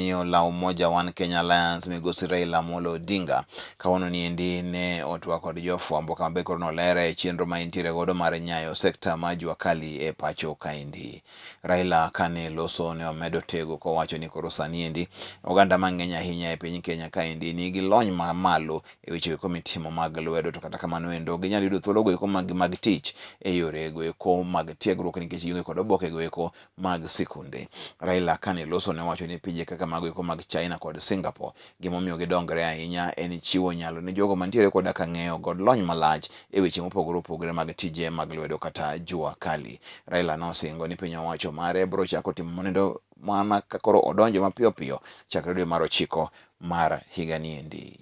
Azimio la Umoja One Kenya Alliance migosi Raila Amolo Odinga kawuono niendi ne otwak kod jofwambo kama be koro nolere chenro ma entiere godo mar nyayo sekta mar jua kali e pacho kaendi. Raila kane loso ne omedo tego kowacho ni koro sani endi oganda mang'eny ahinya e piny Kenya kaendi nigi lony mamalo e weche eko mitimo mag lwedo to kata kamano endo ok ginyal yudo thuolo goeko mag tich e yore goeko mag tiegruok nikech gionge kod oboke goeko mag sikunde. Raila kane loso ne owacho ni pinje kaka mago eko mag China kod Singapore gimomiyo gidongre ahinya en chiwo nyalo ne jogo mantiere koda ka ng'eyo kod lony malach e weche mopogore opogore mag tije mag lwedo kata jua kali. Raila nosingo ni piny owacho mare biro chako timo monendo mana ka koro odonjo mapiyo piyo chakre dwe mar ochiko mar higani endi.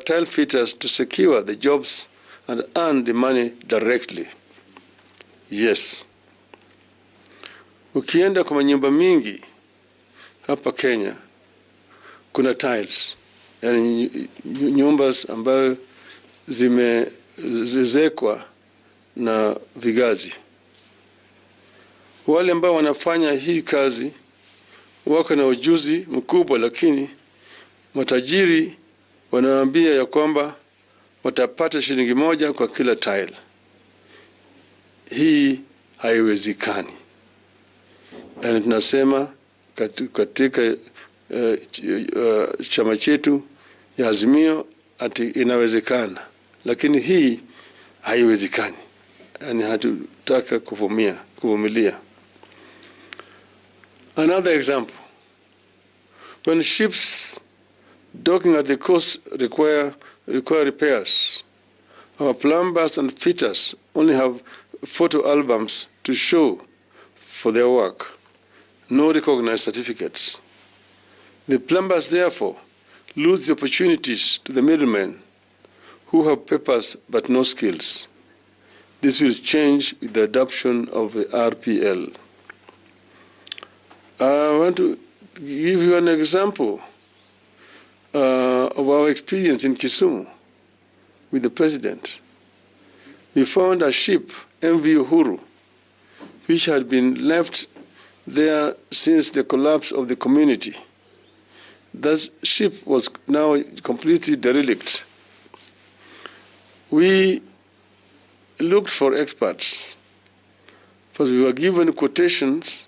Tile fitters to secure the jobs and earn the money directly. Yes. Ukienda kwa manyumba mingi hapa Kenya kuna tiles, yani nyumba ambayo zimeezekwa na vigazi. Wale ambao wanafanya hii kazi wako na ujuzi mkubwa, lakini matajiri wanaambia ya kwamba watapata shilingi 1 kwa kila tile. Hii haiwezekani. Yani tunasema katika chama chetu ya Azimio ati inawezekana, lakini hii haiwezekani. Yani hatutaka kuvumilia. Another example, when ships docking at the coast require repairs, our plumbers and fitters only have photo albums to show for their work, no recognized certificates. The plumbers therefore lose the opportunities to the middlemen who have papers but no skills. This will change with the adoption of the RPL. I want to give you an example of our experience in Kisumu with the president. We found a ship, MV Uhuru, which had been left there since the collapse of the community. That ship was now completely derelict. We looked for experts. First, we were given quotations